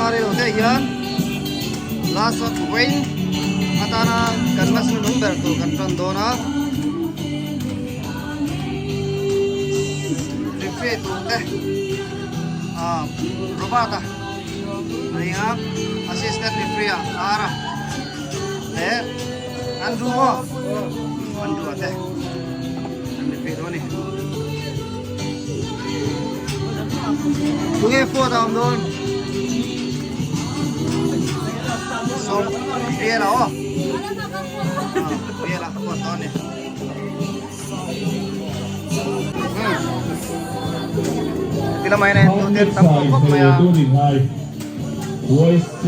anga reilo te hian last of vawiin atana kan match hnuhnung ber tur kan tan dawn a referee tur te ah Robert a a ni a assistant referee ah R a leh Andrew maw Andrew a te an referee dawn a ni. Tunge phone a awm dawn? Sawm Biela aw. Biela phone dawn ni. Tila mai nei tu ten tam khop khop mai a. YC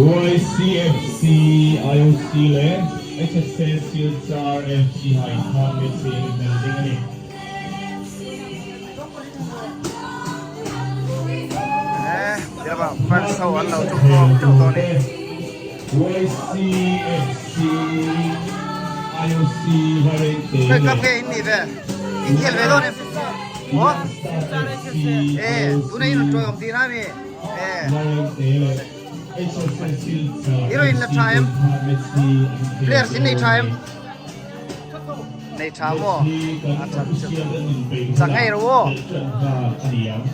YCFC IOC leh HSA Silchar FC ha inkhawm Messi an inhmel ding a ni. YCFC IOC Vairengte leh Star FC Vairengte leh HSA Silchar FC te match hi an khel dawn a ni. Match hi kan official an inpeih hunah khelh tan nghal a ni ang.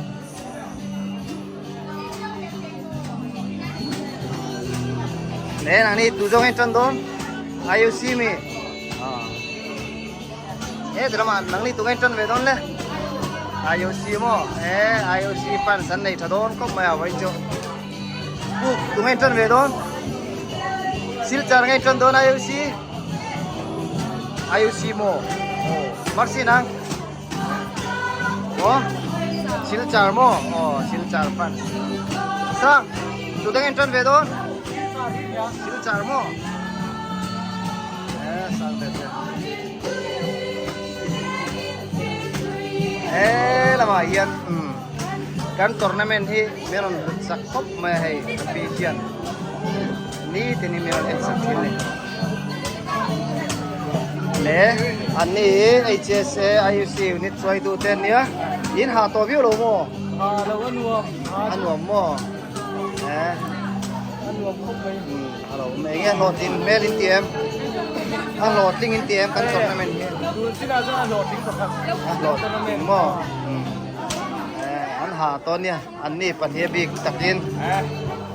He ti lamah nang ni tunge tan ve dawn le IOC maw he IOC fans an nei tha dawn khawp mai a vawiin chu pu tunge tan ve dawn Silchar nge tan dawn IOC IOC maw aw Marcy nang aw Silchar maw aw Silchar fans sang tu tenge tan ve dawn Silchar maw He lamah hian kan tournament hi min rawn hlut chak khawp mai a hei ka pi hian nitin hi min rawn en chak thin a ni le an ni hi HSA IUC unit chuaitu te an nia in hah tawh viau lo maw a nuam maw a nuam khawp mai A lo awm eng e, hlawhtling hmel in ti em? A hlawhtling in ti em kan tournament hi? Tun chinah chuan a hlawhtling pakhat. A hlawhtling maw? An ha tawh nia, an ni pahnih a bik takin.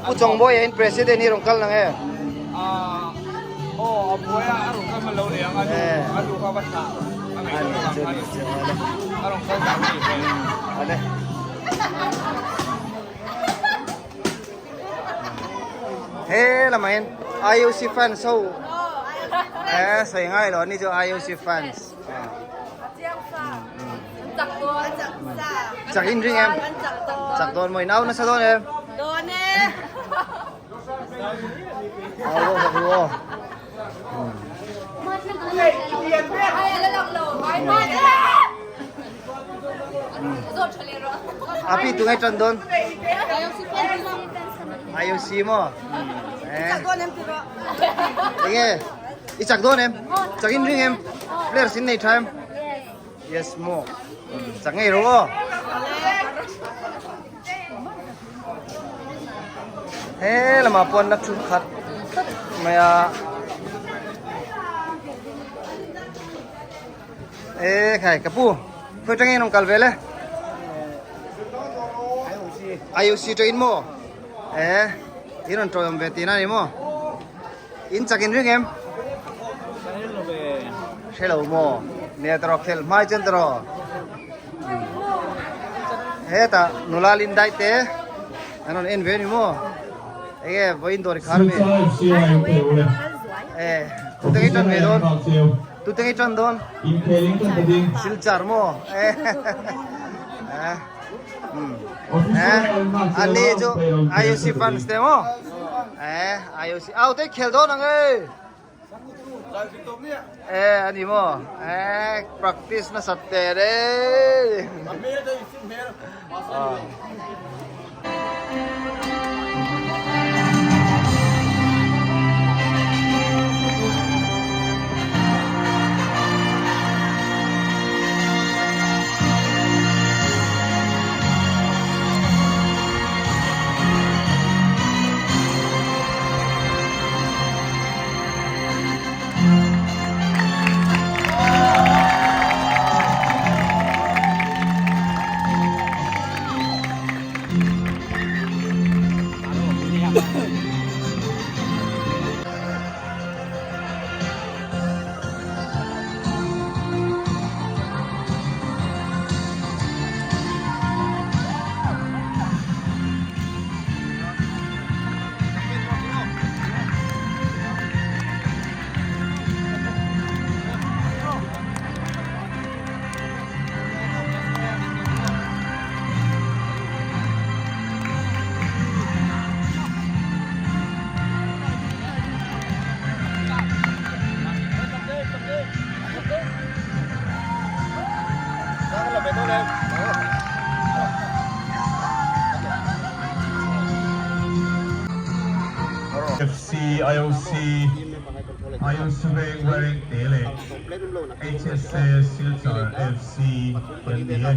Pu Chawngbawi in president hi rawn kal nang e? Aw, a buai a, a rawn kal hman lo leh ang, a nu, a nu kha va thlah a ngaih dawn avang khan a rawn kal dan a ni hmel. Ale. He lamah hian IOC fans ho eh sawi ngai lo ani chu IOC fans chak in ring em chak dawn maw in au nasa dawn em dawn e au rawh sak ru aw Api tu ngai tan don IOC mo Enge i chak don em chak in ring em player sin nei tha em yes mo chak ngei ro aw He lamah pawh an la thut khat tlat mai a. E khai ka pu khawi tangin rawn kal vel e IOC tawhin maw e in rawn tawih awm ve tihna a ni maw in chak in ring em hre lo maw nia tawrh khelh hmai chuan tawrh Hetah nula Lindai te an rawn en ve a ni maw? Enge vawiin dawr i khar ami? E tute nge i tan ve dawn? Tute nge i tan dawn? Silchar maw? E an ni chu IOC fans te maw? E IOC au te khel dawn ang e. E a ni maw e practice nasat teh reng. FC, IOC, IOC Veng Vairengte leh HSA Silchar FC an ni e.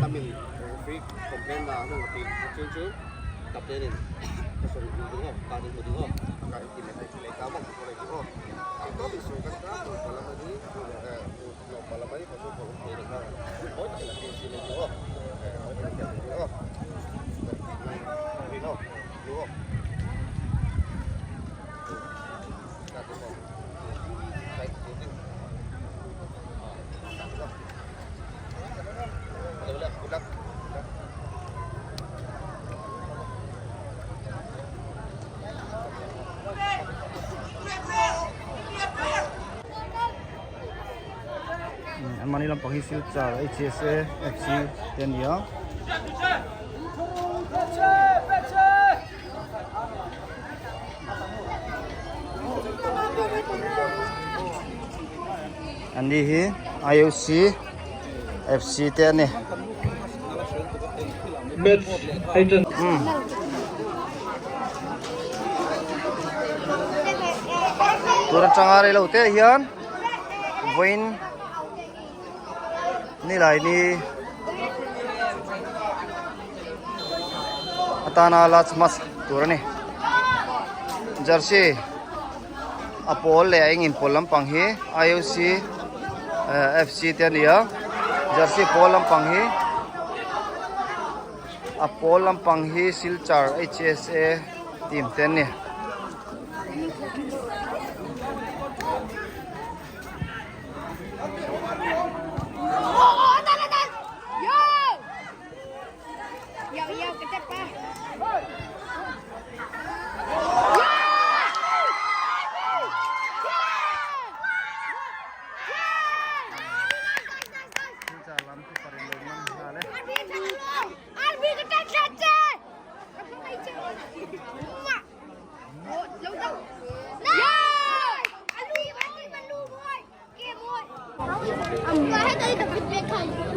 Anmahni lampang hi Silchar HSA FC te a ni a. Anni hi IOC FC te a ni. Tun atanga rei lo te hian vawiin nilai ni atana last match tur a ni jersey a pawl leh a eng inpawl lampang hi IOC FC te a ni a jersey pawl lampang hi a pawl lampang hi Silchar HSA team te an ni.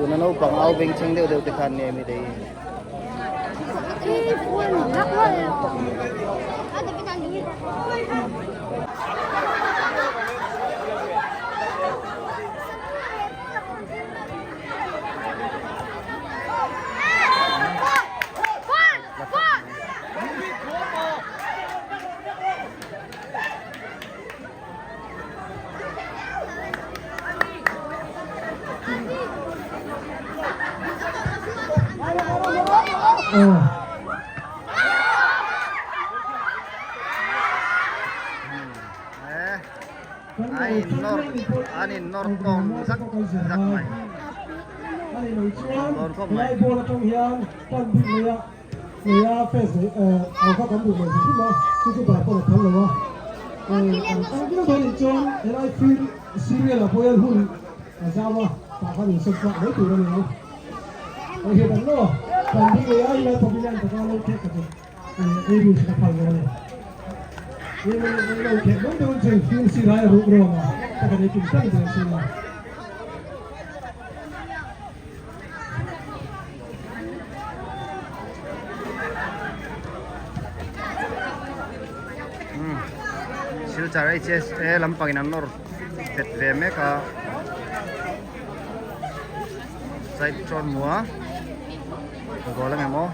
Tuna naupang au bengchheng deuh deuh te khan nge mi dei. An in nawr tawn zak zak mai. Dawn khawp mai. Silchar HSA lampangin an nawr bet ve mek a side chawn hmu a goal ang em aw.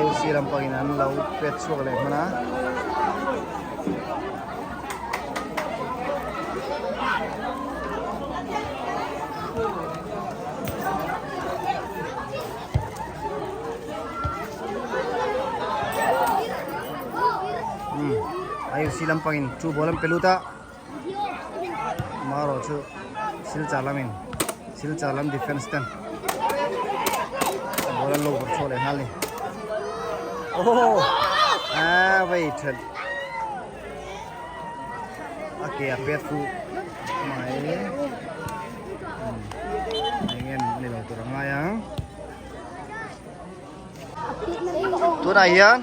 IOC lampangin an lo pet chhuak leh hman a. IOC lampangin chu ball an pe lut a marawh chu Silchar lamin Silchar lam defence ten ball an lo vawrh chhuak leh nghal a ni oh ah wait. A ke a pet fuh. mai. Eng em a ni lo tur a ngai ang. Tunah hian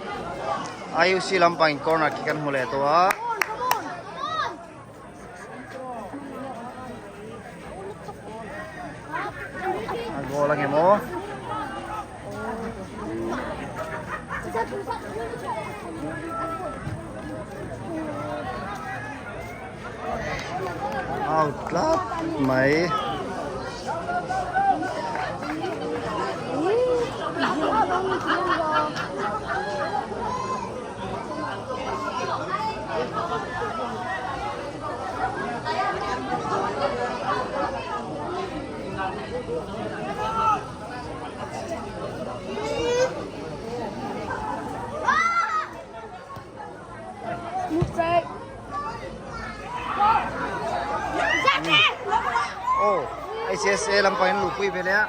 IUC lampang in corner khi kan hmu leh tawh a. A goal ange maw? Out tlat mai. Oh, HSA lampang in luhpui ve leh a.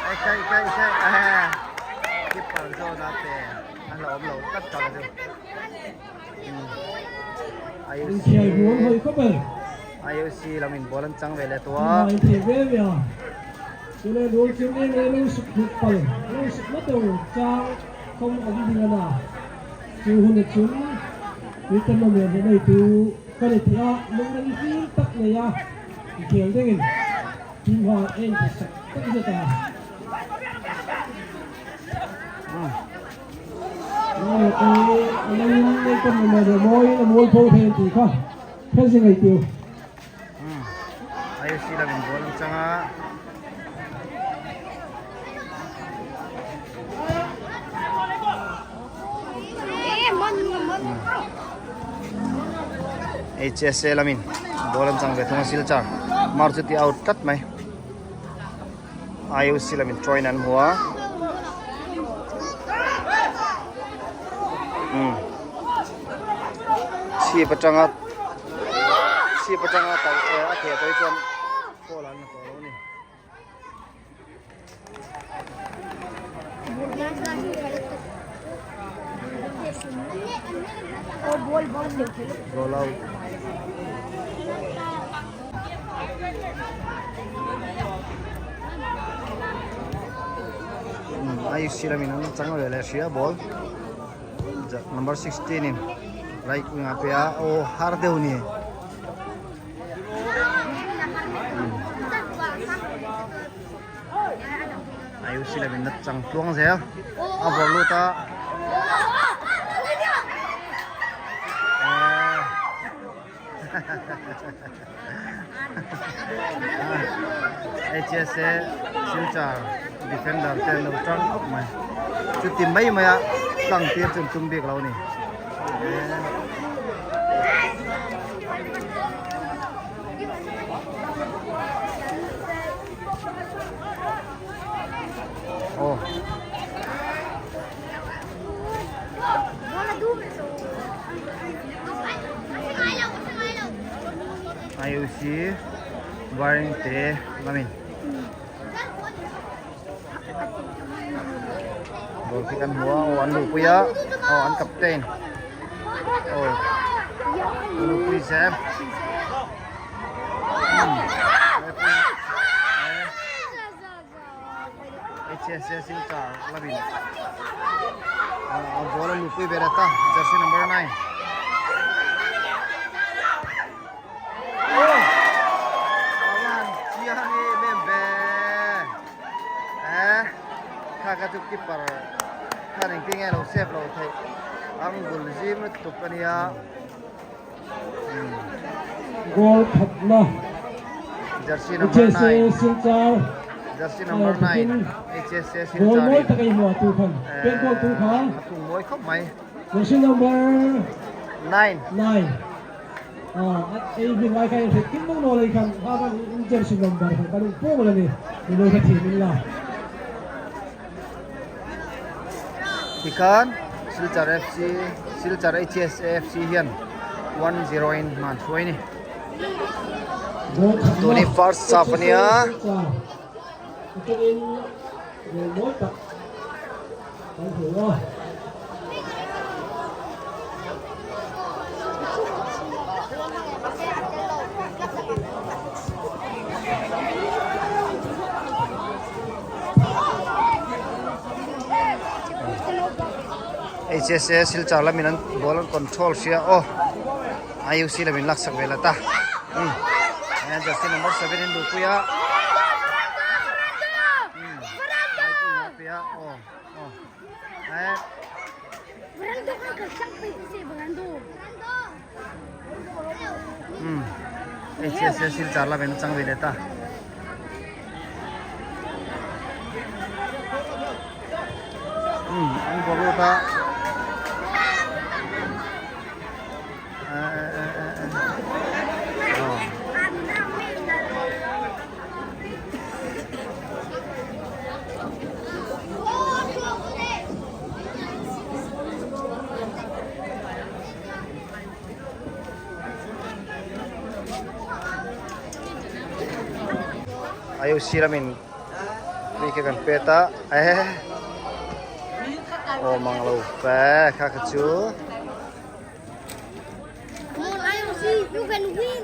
Ai kai kai kai. Keeper zawn a pe. A hlauhawm lo tlat tak a chu. IOC IOC lam in ball an chang ve leh tawh a. IOC lam in ball an chang a. HSA lamin ball an chang ve thung a Silchar mar chu ti out tlat mai. IOC lamin train an hmu a. Um chhip atanga chhip atanga tauh a theh tawh hi chuan foul an la tawh lo a ni. Roll out. IUC lamin an chang ve leh hria ball number 16 in right wing a pe a aw har deuh ni. IUC lamin na chang tluang zel a vawr lut a HSA Silchar defender te an lo tang khawp mai chuti mai mai a tlang tir chu an tum bik lo a ni. Oh. IOC wiring te lamin ball khi kan hmu a aw an luhpui a aw an captain aw luhpui zel HSA Silchar lamin a ball an luhpui ve leh ta jersey number 9 oh awan chiang em em ve eh kha ka chu keeper khan engtin nge lo save lo theih ang bul zim lutuk ania. Goal khatna Jersey number HSA 9 Silchar Jersey number 9 HSA goal Silchar mawi taka i hmuah tu khan pen goal tu khan a thung mawi khawp mai Jersey number 9 9 ah ei hmin lai khan hret kim mawng nawl ei khan ha khan jersey number khan kan pawng la ni ni lo kha thiam in la Tikhan Silchar FC Silchar HSA FC hian 1-0 in hman hruai ni. Tuni first half ania. HSA Silchar lamin an ball an control hria aw IUC lamin laksak ve la ta um ayan jersey number 7 in luhpui a um aw aw eh um HSA Silchar lamin chang ve leh ta. Um an bawlh lut a eh eh eh eh aw. IOC lamin free kick an pet a eh aw mang lo pe kha kha chu. Come on IOC, you can win.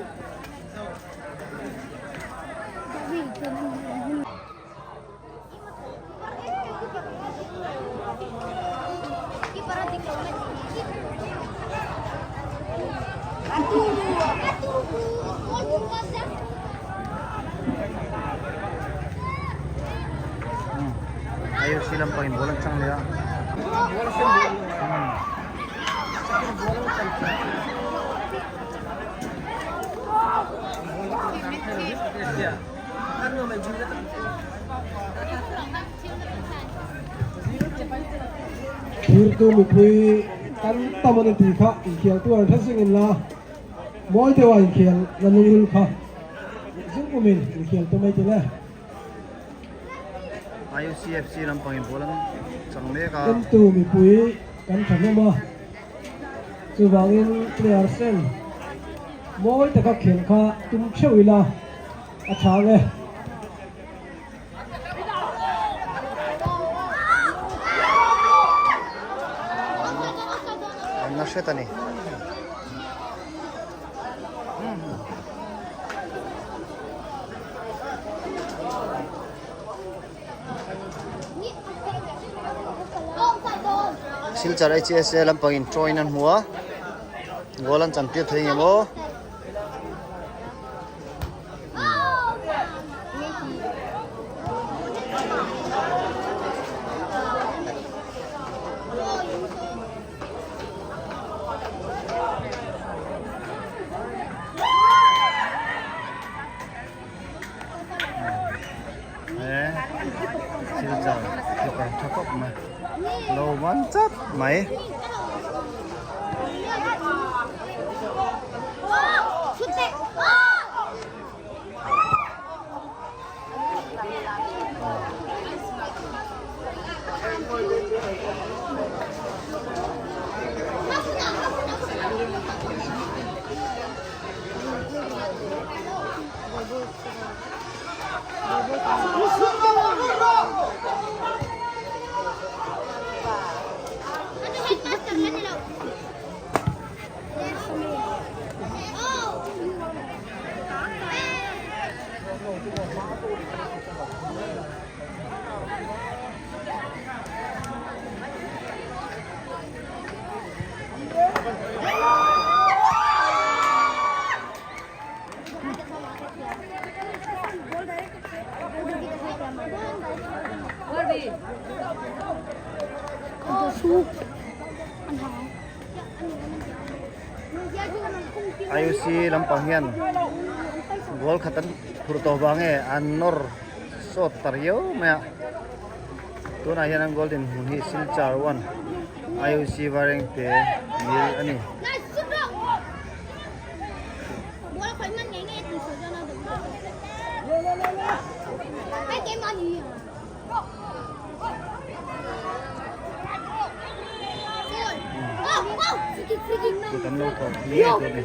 IOC lampangin ball an chang leh a. Thirtu mipui kan tam a ni tih kha inkhel tu an hre zingin la mawi deuha inkhel la lungrul kha zing umin inkhel tu mai ti le. IUCFC lampangin ball an chang mek a. Entu mipui kan thahnem a, chuvangin player sen mawi taka khel kha tum theuh ila. A chhang e. An la hret a ni. Silchar HSA lampangin train an hmu a, goal an chantir thei ngem aw. Silchar keeper tha khawp mai lo man chat mai. IUC lampang hian goal khat an phur tawh vang nge an nawr sawt ta riau mai a tunah hian an goal dinhmun hi Silchar 1 IUC Varengte nil a ni. Kut an lo thawk hle tur a ni.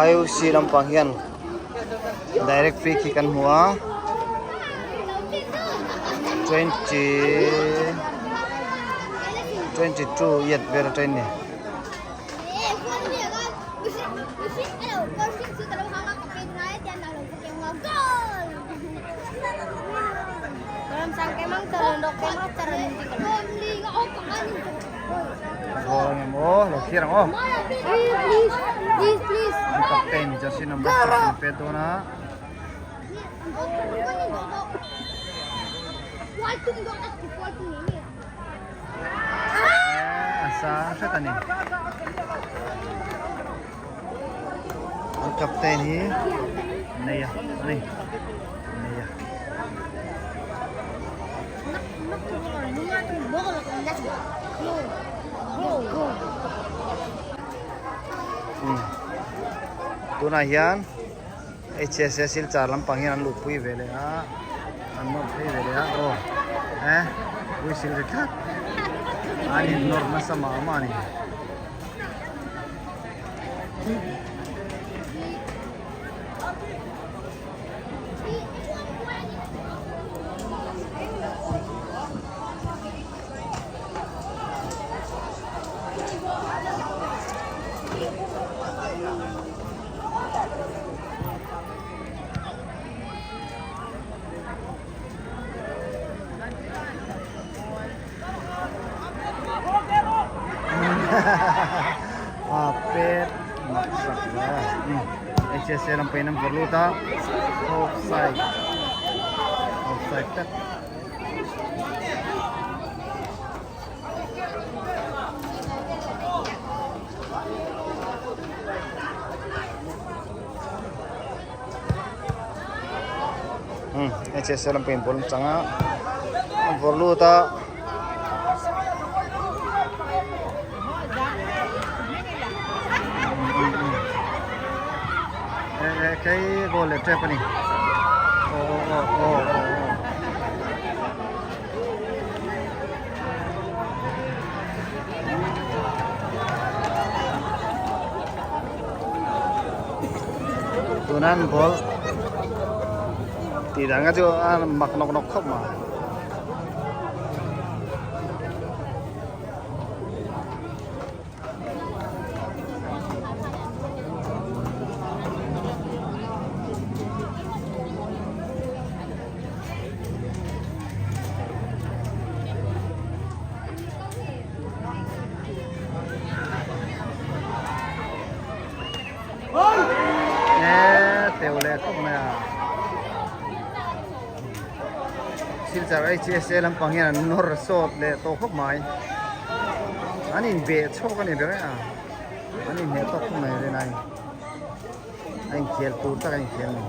IOC lampang hian direct free kick an hmu a 20 22 yet vel atangin ni. Goal ang em aw lo thlir ang aw. An captain jersey number 6 an pet dawn a. A sang hret a ni. An captain hi nei a ani nei a. Tunah hian HSA Silchar lampang hian an luhpui ve leh a an nawr phei ve leh a aw eh whistle ri tlat an in nawr nasa mah mah a ni. A pet mak sak la HSA lam pawhin an vawrh lut a offside offside tlat. HSA lam pawhin ball an chang a an vawrh lut a. Kei goal leh tep a ni aw aw aw aw aw. Tunan ball tih dan kha chu a mak nawk nawk khawp mai. Teu leh khawp mai a Silchar HSA lampang hian an nawr sawt leh tawh khawp mai an inbeh chhawk a ni ber e a an inhmeh tawk khawp mai rinai a inkhel tur tak a inkhel a ni.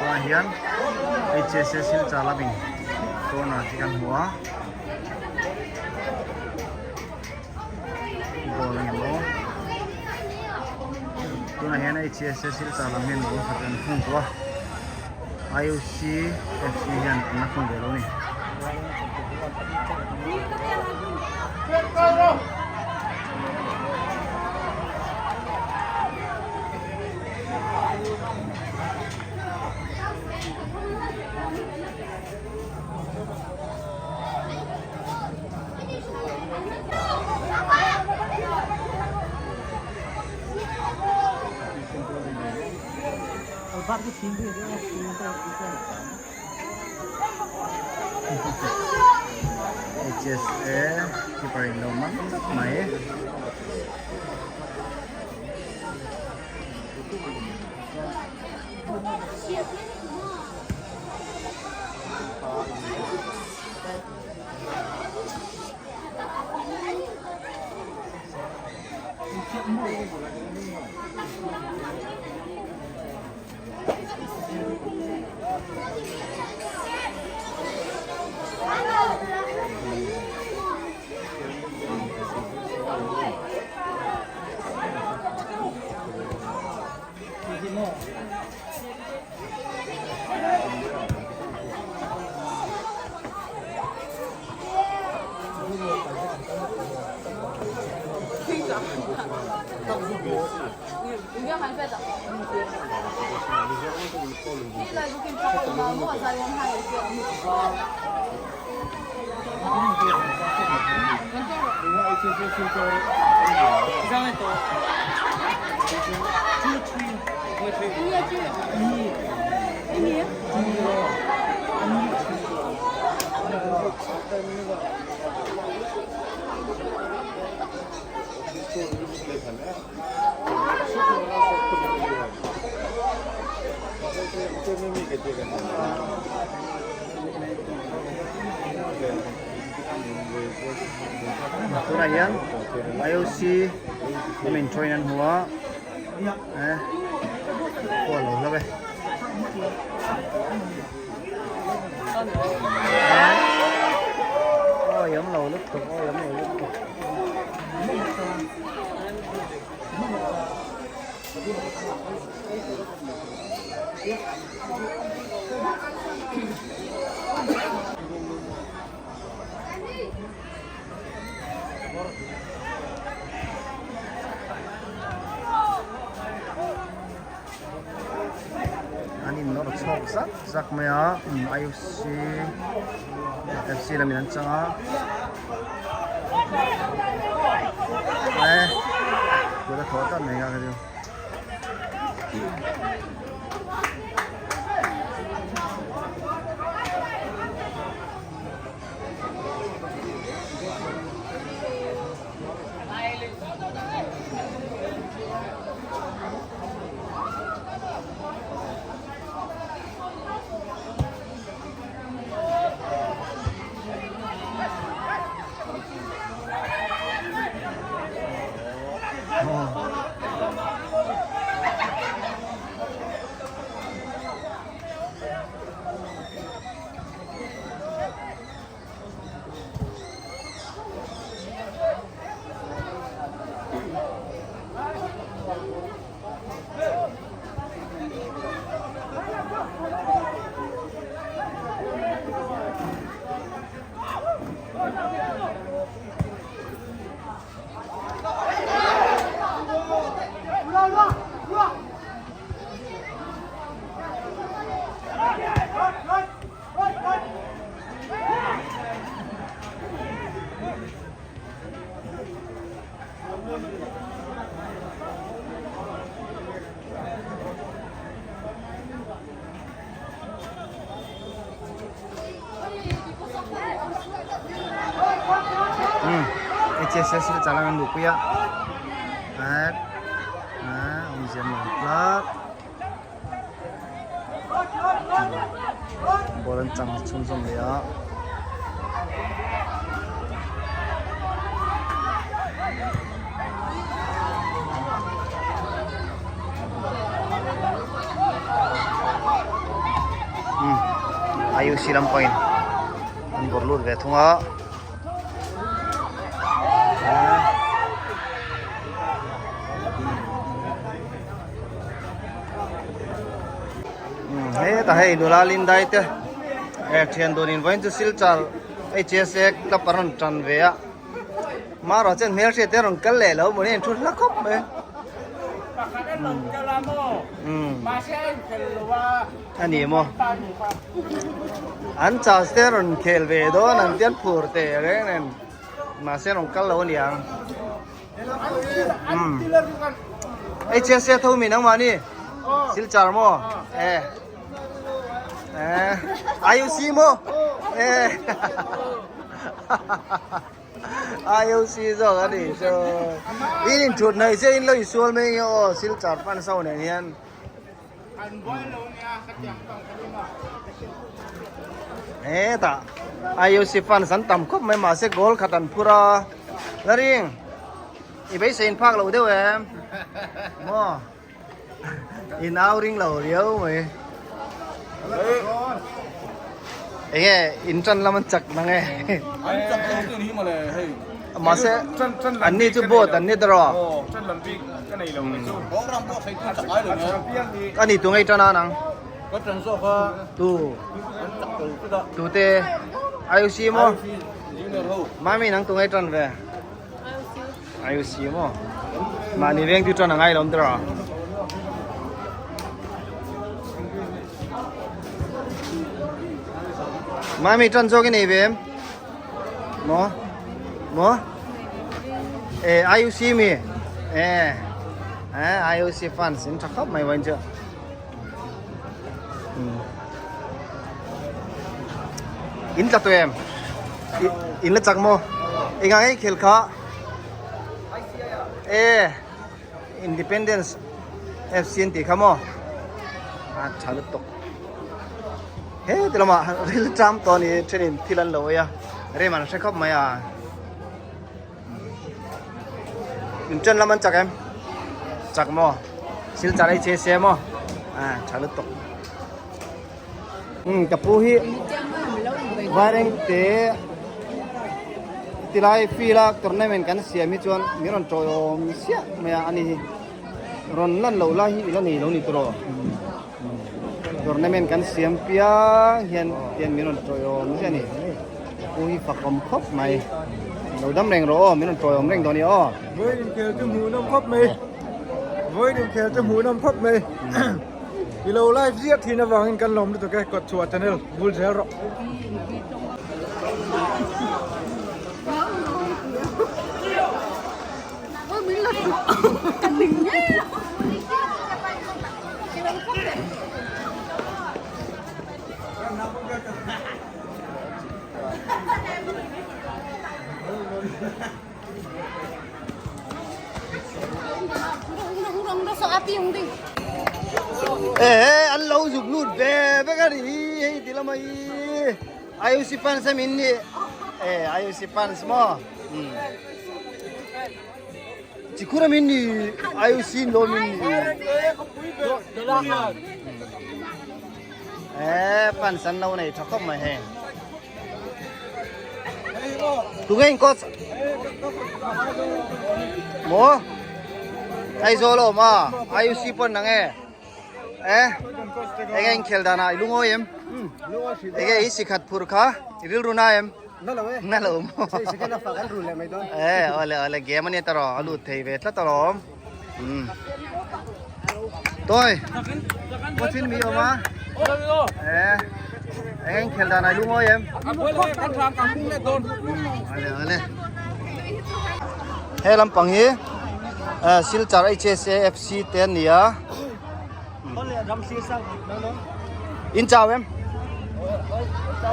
Tunah hian HSA Silchar lamin corner te kan hmu a ball a ni maw tunah hian HSA Silchar lam hian goal khat an khung tawh a IOC FC hian an la khung ve lo a ni. HSA keeper in lo man tlat mai. Tunah hian IOC lamin train an hmu a eh pawh a lo hlauh e. Awi awm lo lutuk awi awm lo lutuk. An in nawr chhawk zak zak mai a IOC FC lamin an chang a eh kut a thawh tlat mai kha chu. HSS hi chalang an luhpui a at awmzia nuam tlat ball an chang chhunzawm leh a. IUC lampangin an bawrh lut ve thung a. Hetah hei nula Lindai te eh thian dun in vawiin chu Silchar HSA club a rawn tan ve a. Marawh chuan hmelhriat te a rawn kal leh lo maw ni a inthu hla khawp mai. A ni maw? An chance te a rawn khel ve dawn ang te an phur teh reng nen mahse a rawn kal lo a niang. Hei chiah sia tho mi nangmah ni. Silchar maw? E. E. IOC maw? E. IOC zawk a nih chu. In inthut hnaih che in lo insual mai nge aw Silchar fan so nen hian. Hetah IOC fans an tam khawp mai mahse goal khat an phur a. Laring i beisei in phak lo deuh em? Maw? In au ring lo riau mai. Enge in tan lam an chak nang e. An chak lo chu ni mawle hei. Mahse an ni chu boat an ni tawh. Aw tan lam bik ka nei lo mai chu. Program pawh sei tu chak ngai lo nge. Ani tu ngei tan a nang. Ka tan zawk a. Tu. An chak lo chu da. Tu te IOC maw? IOC junior ho. Mami nang tu ngei tan ve. IOC maw? Mahni veng chu tan a ngai lo awm tawh. Mami tan zawk i nei ve em? Maw? Maw? E IOC mi? E e IOC fans in tha khawp mai vawiin chu. In tla tawh em? In la chak maw? Engah nge i khel kha? E Independence FC an tih kha maw? A tha lutuk. He ti lamah ril ṭam tawh a ni thenin thil an lo ei a rem an hre khawp mai a. In ṭan lam an chak em? Chak maw? Silchar ei che se maw? A tha lutuk. Umm ka pu hi Vairengte tilai field a tournament kan siam hi chuan min rawn tawiawm siah mai a ani hi rawn lan loh lai hi i la nei lo ni tawh tournament kan siam piang hian tian min rawn tawiawm ziah a ni ka pu hi fakawm khawp mai lo dam reng rawh aw min rawn tawiawm reng dawn i aw. Vawiin inkhel chu hmuhnawm khawp mai Vawiin inkhel chu hmuhnawm khawp mai. I lo live ziah thin avangin kan lawm lutuk e, kawtchhuah channel bul zel rawh. Ehe an lo zuk lut ve vek a ni hei ti lama hi IOC fans em in ni e IOC fans maw chikhur em in ni IOC lawm in ni e fans an lo nei tha khawp mai hei. Tunge in coach Maw Aizawl a awm a IUC pawn nang e eh enge in khel danah i lungawi em enge i sikhat phur kha i rilru na em na lo maw eh awle awle game ania tawh a lut thei ve tlat alawm Tôi có xin mì không á? Ê, anh khel đàn này đúng không em? Ale ale. He lampang hi Silchar HSAFC te an ni a. In chau em?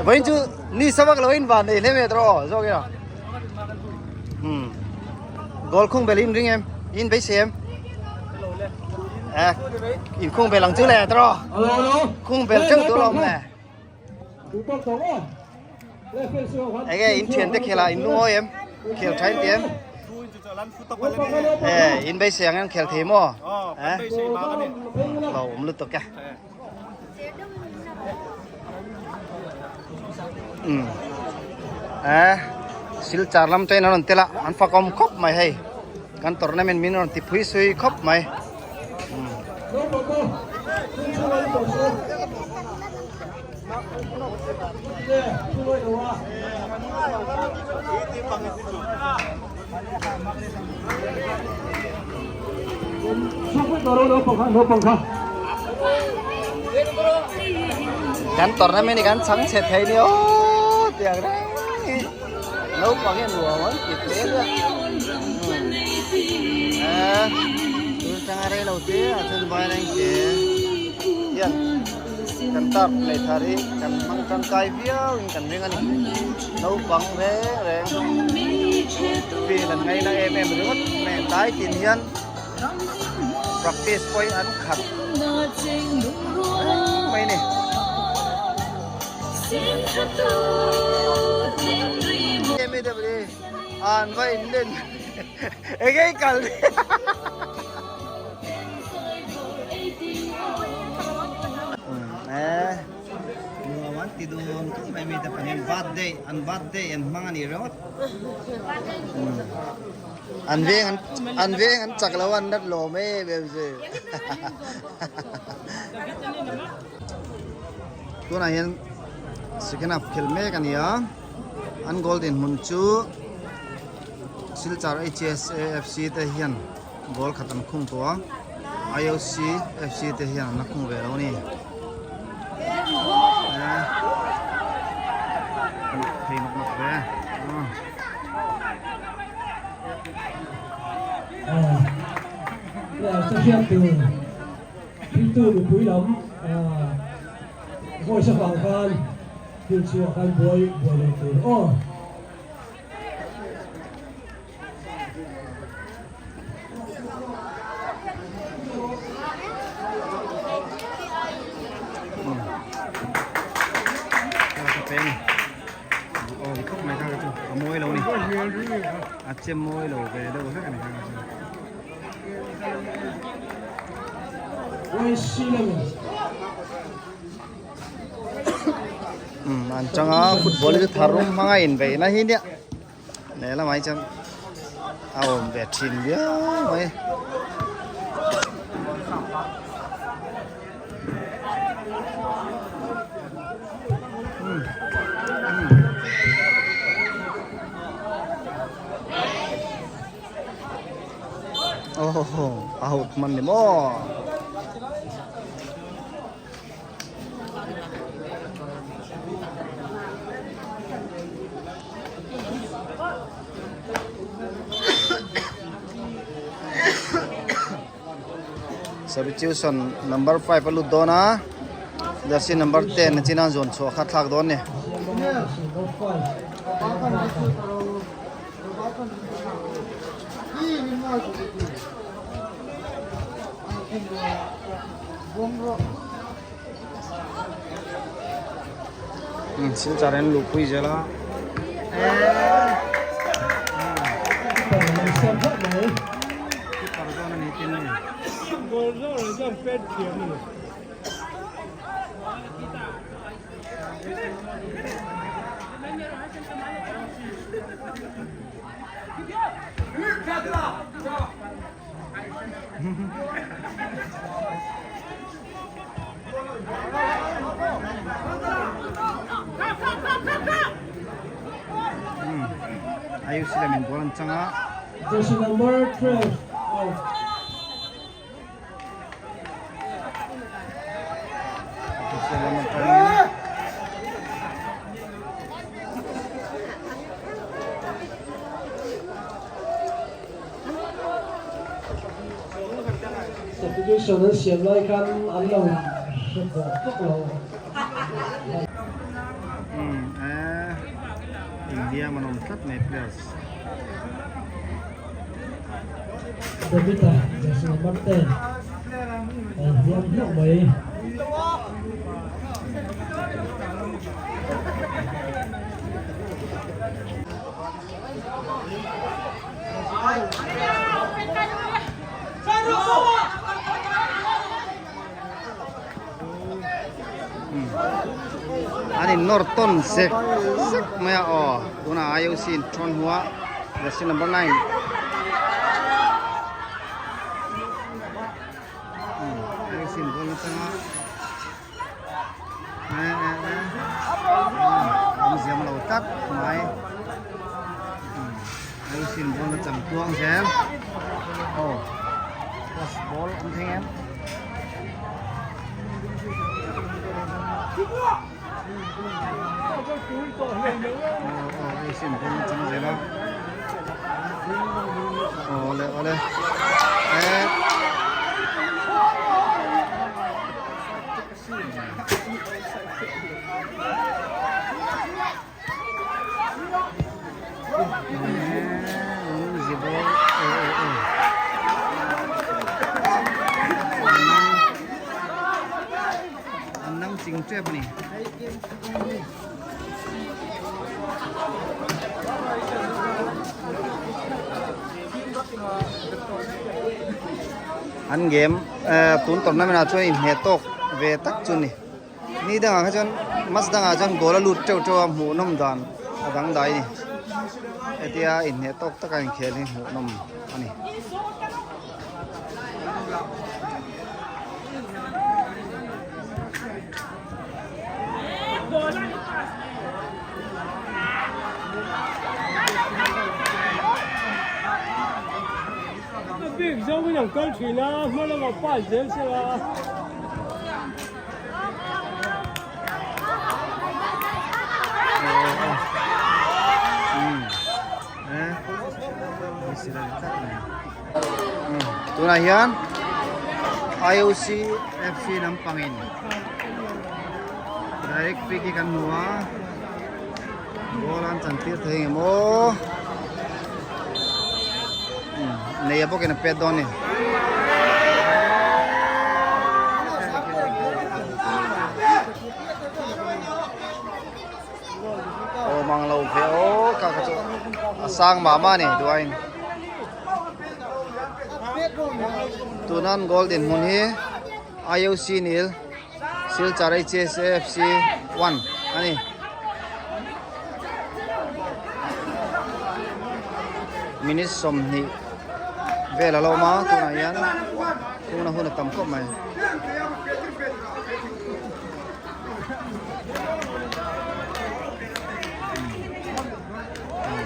Vawiin chu ni savak lo in van nei hle mai tawh zawk ila. Hmm. Goal khung bel in ring em? In beisei em? Eh, in khung bel ang chu le tro. Khung bel cheu tu lom le. Ege in thian te khela in lungawi em? Khel thain ti em? Eh, in beisei ang em khel thei maw? Eh. Lo um lutuk e. Um eh silchar lam te in an rawn tel a an fakawm khawp mai hei kan tournament min rawn ti phui sui khawp mai um. Kan tournament hi kan chhang chhe thei ni aw tiang reng hi naupang hian nuam an ti hle nia eh tun atanga. rei lo te ah chuan Vairengte hian kan turf lei thar hi kan hmang tangkai viau in kan ring a ni. Naupang reng reng field an ngaina em em ringawt mai a tlai tin hian practice pawh hi an khat reng mai a ni. An va in len enge i kal nuam an ti dun khawp mai mi te pahnih birthday an birthday an hmang a ni ringawt an veng an an veng an chak lo an nat lawm em em zui tunah hian second half khelh mek a ni a. An goal dinhmun chu Silchar HSAFC te hian goal khat an khung tawh a, IOC FC te hian an la khung ve lo a ni. Thei nawk nawk ve. Thiltu mipui lam voice avang khan Thil chu a kan buai buai lo tur aw. A mawi lo ni a che mawi lo ve deuh hlek a ni kha chu. An changa football hi chu tharum hmanga inbeihna hi nia lehlamah hi chuan a awm ve thin viau mai. A hut hman ni maw. Substitution number 5 a lut dawn a jersey number 10 a chin a zawn chhuah kha thlak dawn ni. Silchar an luhpui zel a. Keeper zawn a ni tin a ni. Ayush lamin ball an chang a. Jersey number 12 out. Jersey lam atangin Substitution an siam lai khan an lo hre pawh vak lo. Umm eh India man awm tlat mai players. David-a jersey number 10 a inhliam hlauh mai. An in nawr tawn zek zek mai a aw tunah IOC in thawn hnu a jersey number 9 IOC in ball atanga awmziam lo tlat mai hei sin ball a chang tuang zel aw cross ball awm thei em aw hei sin ball a chang zel a awle awle eh. ni. An game tun tournament ah chuan inhmeh tawk ve tak chu ni. Ni dangah kha chuan match dangah chuan goal a lut teuh teuh a hmuhnawm dan a dangdai a ni. Hetia inhmeh tawk taka inkhel hi hmuhnawm a ni. Bik zawngin an kal thin a, hma lamah pass zel sela. Tunah hian IOC FC lampangin direct free kick an hmu a ball an chan tir thei ang em aw nei a bawkin a pet dawn a ni. Aw mang lo ve aw ka kha chu a sang mah mah a ni duain tunan goal dinhmun hi IOC nil Silchar HSAFC 1 a ni. Minute 20 vel a lo awm a tunah hian tuna hun a tam khawp mai.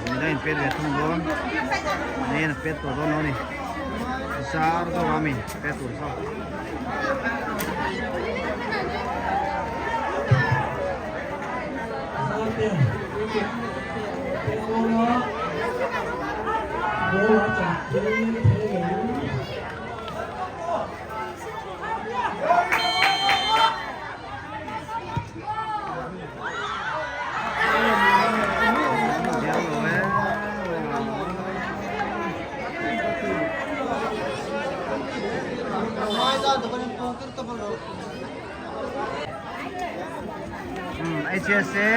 Midang in pet ve thung dawn nei in a pet tawh dawn lo a ni zar deuh a mi pet tur saw. HSA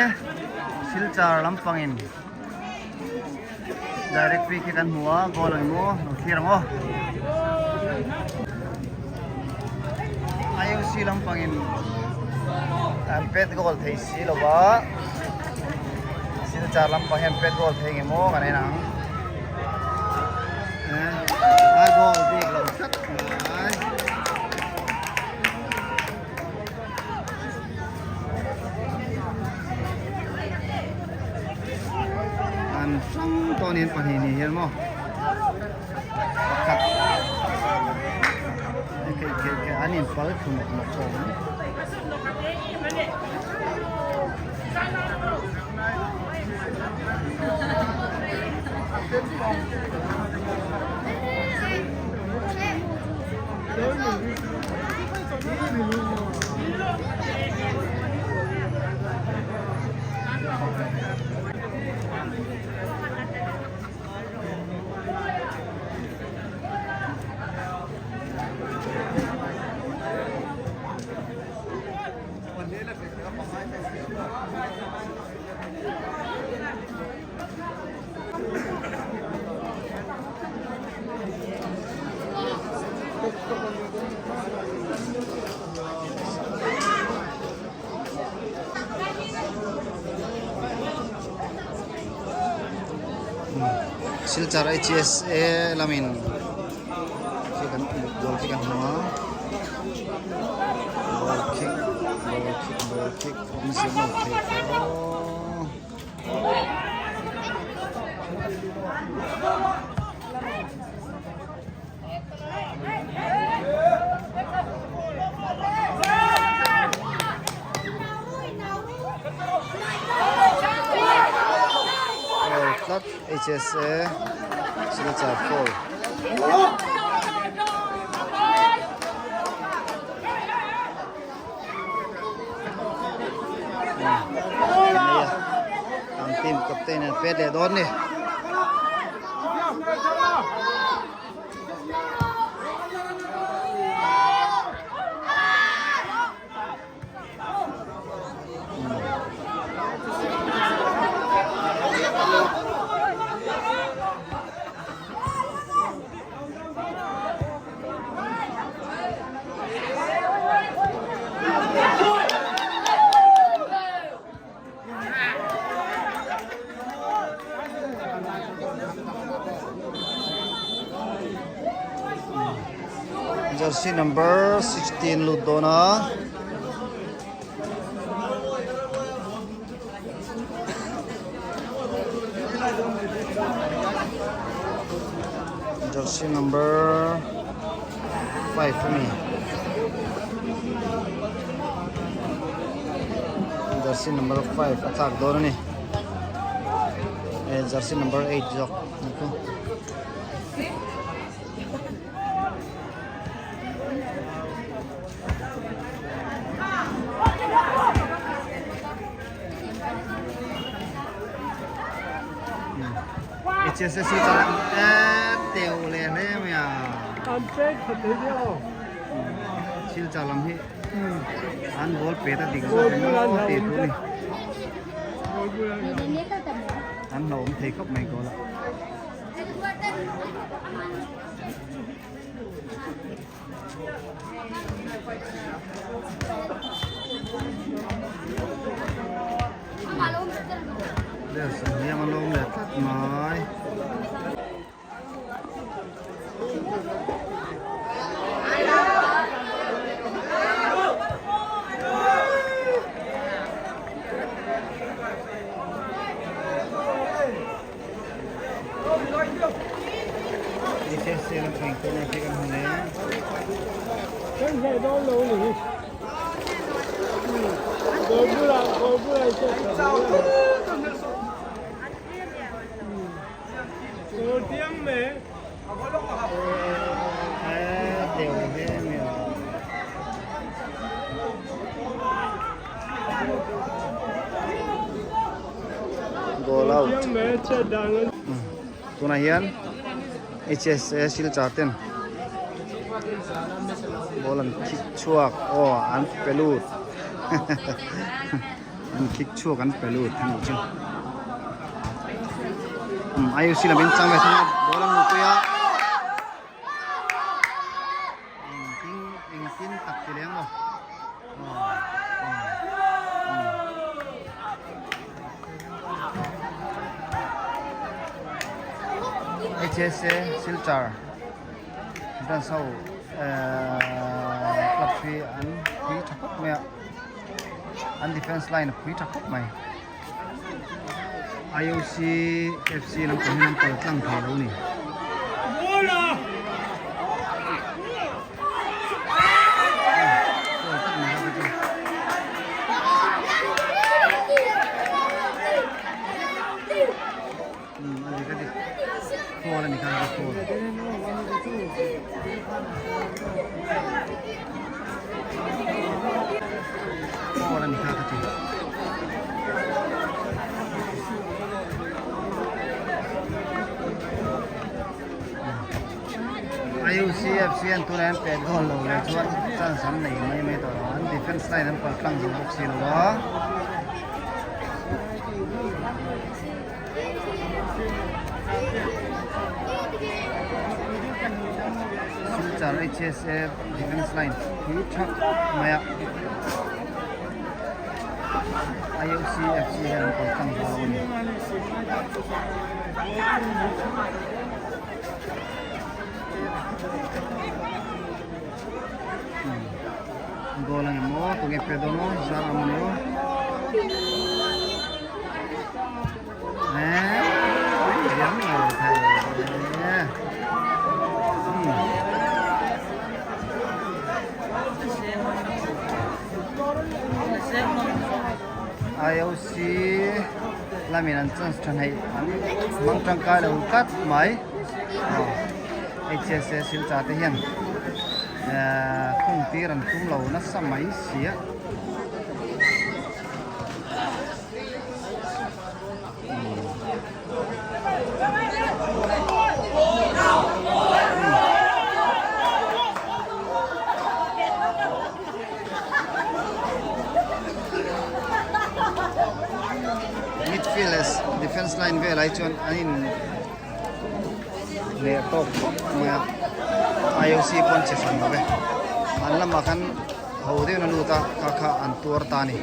Silchar lampangin direct free kick an hmu a goal ang emaw lo thlir ang aw IOC lampangin an pet goal thei si lo va Silchar lampang hian pet goal thei nge maw kan en ang a goal bik lo tlat mai. An hrang tawh nen pahnih ni hian maw pakhat ke ke ke an in pal thlu nawk nawk tawh ang. Silchar HSA lamin khi kan goal khi kan hmu a ball kick ball kick ball kick awmzia an awm thei aw. Tlat HSA Silchar foul. An team captain an pet leh dawn ni. Jersey number 16 lut dawn a. Jersey number 5 a ni. Jersey number 5 a tlak dawn a ni. Jersey number 8 zawk ni chu. HSSC chuan teu leh hle mai a. An pek khat thei nia aw. Thil char lam hi an ball pet a dik zawk em aw tih tur a ni. An hlauhawm thei khawp mai goal a. Hliam a lawm leh tlat mai. Goal out. Tunah hian HSA Silchar ten ball an kick chhuak aw an pe lut an kick chhuak an pe lut a nih chu IUC lam in chang ve thung a ball an hmuhpui a engtin engtin tak ti leng maw HSA Silchar dance ho club hi an pui tha khawp mai a an defense line a pui tha khawp mai IOC FC lampang hian an kal tlang thei lo ni. IUCFC an tunah hian pet goal lo leh chuan chance an nei mai mai tawh lo an defense line an pal tlang zo bawk si lo a. Silchar HSA defense line hi tha khawp mai a IOC FC hian an kal tlang zo lo a ni. Goal ang emaw tunge pe dawn aw zar ang emaw. IOC lamin an chance tha hnaih an hmang tangkai lo tlat mai HSA Silchar te hian khung tir an tum lo nasa mai sia. Midfield leh defence line velah hi chuan an in leh tawk khawp mai a IOC pawn che hran lo ve an lamah khan. Ho deuhin a lut a, kha kha an tuar ta a ni.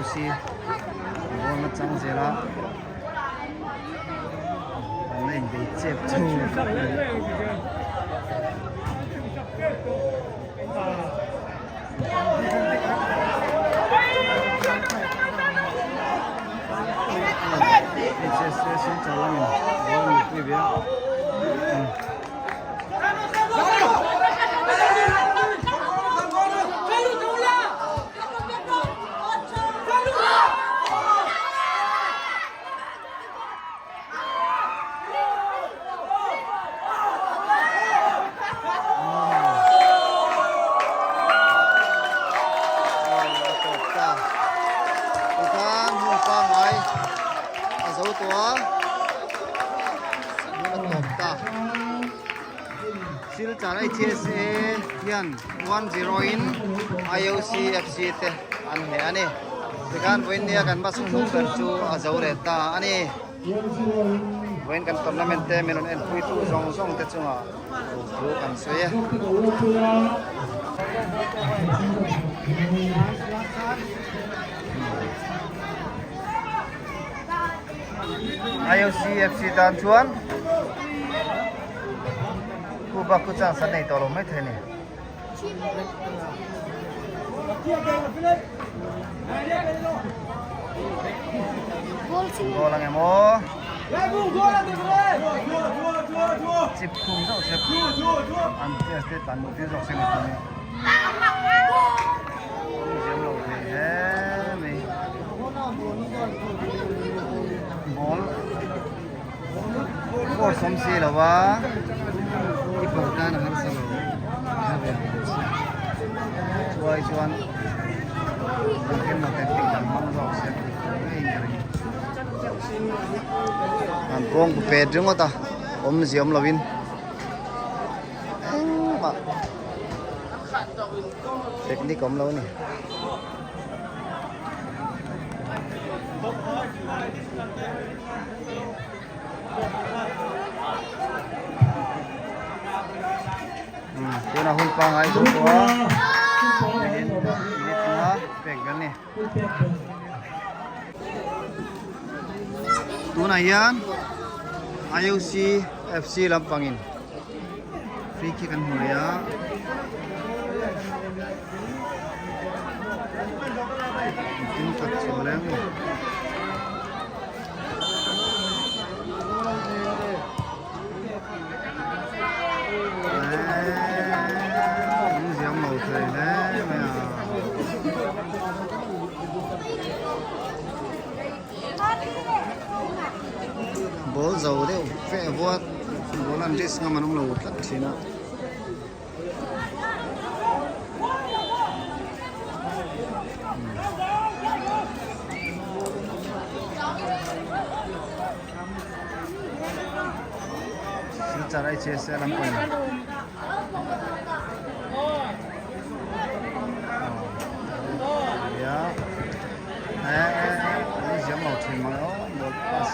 IOC ball a chang zel a an la inbei chep chho HSA Silchar lamin ball an pui ve a. A zo tawh a hmun a tawp ta Silchar HSA hian 1-0 in IOC FC te an hneh a ni tikhan vawiin nia kan bus hnung ber chu a zo leh ta a ni vawiin kan tournament te min rawn enpui tu zawng zawng te chungah thu kan sawi e. IOC FC tan chuan khu bak khu chance an nei tawh lo maithei a ni. Goal ang emaw chip khum zauh se an test te tlan luh tir zawk se ni tawh nia. Awmziam lo thei hle mai. Ball force awm si lo a keeper tan a harsa lo a ve ang bawk si chuai chuan engemaw tactic dang hmang zawk se ngei ka ring an kawng bu pet ringawt a awmzia awm lovin engmah technique awm lo a ni. Tuna hun pangai chu pawh nihin minute anga pek vel ni. Tunah hian IOC FC lampangin free kick an hmu leh a. Tin khat chhuah leh ang maw. Eeeh ziam lo thei hle mai a. Ball zo deuh feh vuat ball an risk ngam an awm lo tlat thin a. Silchar HSA lampang eh ziam lo thin mang aw ball pass.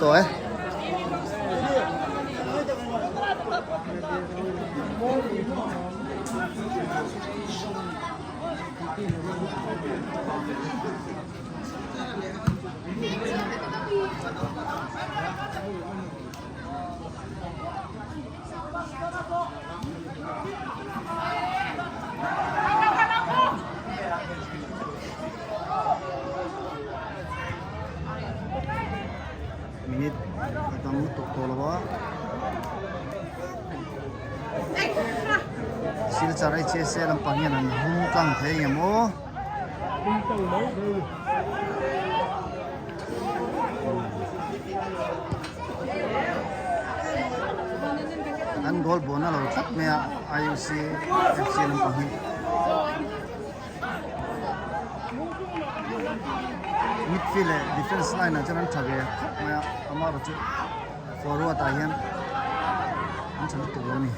tawh e. Minute a tam lutuk tawh lo a. Silchar HSA lampang hian an hung tlang thei engem aw. An goal bawhna lo tlat mai a IOC FC lampang hi. Midfield leh defence line ah chuan an tha ve khawp mai a amaherawh chu forward ah hian an tha lutuk lo a ni.